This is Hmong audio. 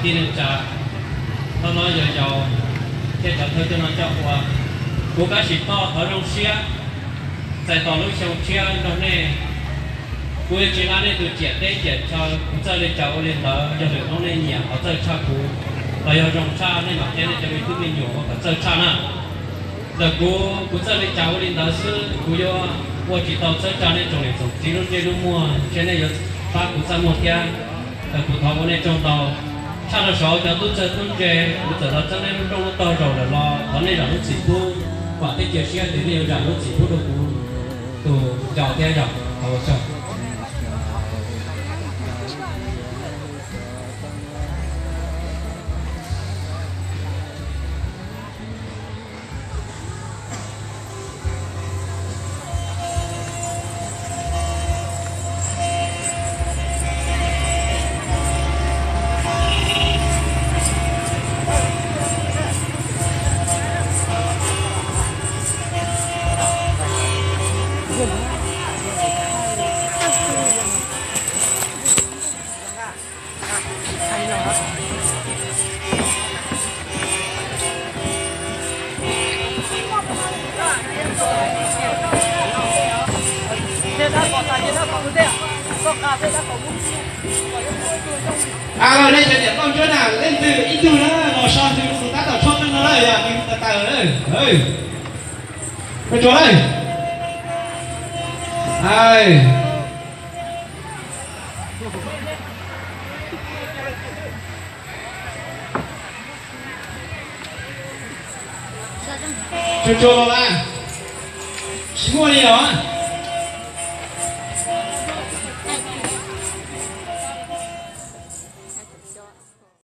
Tij neej tsa, hnub no yog yaus thiab cov thawj coj no coj ua, kuv Kab Sim Toj thov zoo siab txais tos lub xyoo tshiab nrog nej. Kuv yuav tsis hla nej tus ciam teb ciam chaw, kuv txawj li cas ua li ntawd, yog lwm hnub nej nyiam qhov txawj tshaj kuv los yog zoo tshaj nej mam qhia nej cov me tub me nyuam ua qhov txawj tshaj na. Ntawm kuv, kuv txawj li cas ua li ntawd xwb, kuv yuav ua tsis tau txhawb tsa nej tsoom niam tsoom txiv lub ntsej lub muag, ntshe nej yuav pab kuv txaj muag thiab. Ntawm kuv thov ua nej tsaug ntau. Tshaj rau saud cov tub txawg tub ntse, kuv txawm los txeeb nej lub nrooj lub tog zaum lawm los thov nej zam lub txim pub, vam thiab cia siab tias nej yuav zam lub txim pub rau kuv tus nco thiab yog thov ua tsaug. A, nej cov niam toj ntsuab na, leej twg ib tug na los so ntws tus tab tom tshuab qeej no lawm, yog nws tawm tawm lawm. Ua tsuav lawm. Tsuag tsuag los mas, tsis muaj li os.